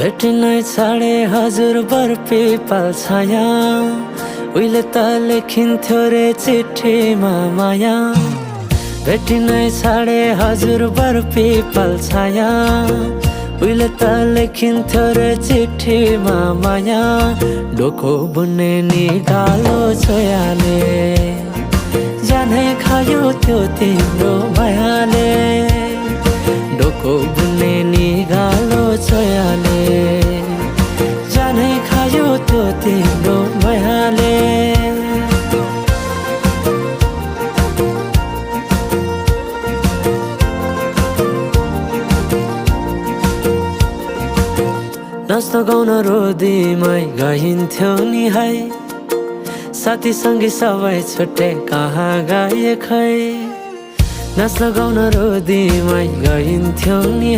भेटिनै छाडे हजुर बरपिपल छाया, उहिले त लेखिन्थ्यो रे चिठीमा माया। भेटिनै छाडे हजुर बरपिपल छाया, उहिले त लेखिन्थ्यो रे चिठीमा माया। डोको बुन्ने निगालो छोयाले, जानै खायो त्यो तिम्रो मायाले। डोको बुन्ने निगालो छोयाले, जानै खायो त्यो तिम्रो मायाले। नाच्न गाउन रोदीमै गइन्थ्यो नि है, साथी सँगी सबै छुट्टै कहाँ गए खै। नाच्न गाउन रोदीमै गइन्थ्यो नि